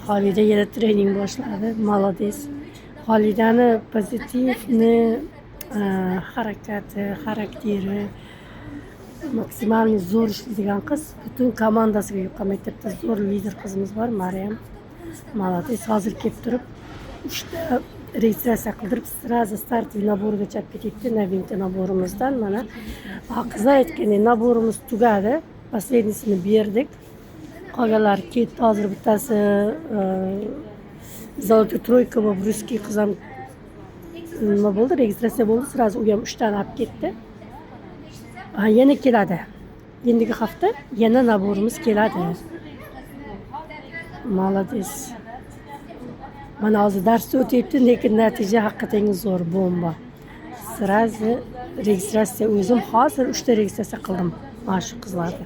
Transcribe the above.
Xolida yana trening boshladi. Молодец. Xolidani позитивный harakati, xarakteri максимальный zo'r ishlaydigan qiz. Butun komandasiga yuqqan. Maktabda zo'r lider qizimiz bor, Maryam. Молодец. Hozir kelib turib, uchta registratsiya qildirib, сразу стартовый набор gacha olib ketyapti, новинка набор imizdan. Mana, qizlar aytgandek, набор imiz tugadi. Последний sini berdik. Qolganlari ketdi. Hozir bittasi золотой тройка bo'lib, русский qiz ham nima bo'ldi, registratsiya bo'ldi сразу, u ham uchtani olib ketdi. Ha, yana keladi, endigi hafta yana набор imiz keladi. Молодец. Mana, hozir darsda o'tyapti, lekin natija haqiqatanga zo'r, bomba. Сразу registratsiya, o'zim hozir uchta registratsiya qildim mana shu qizlarni.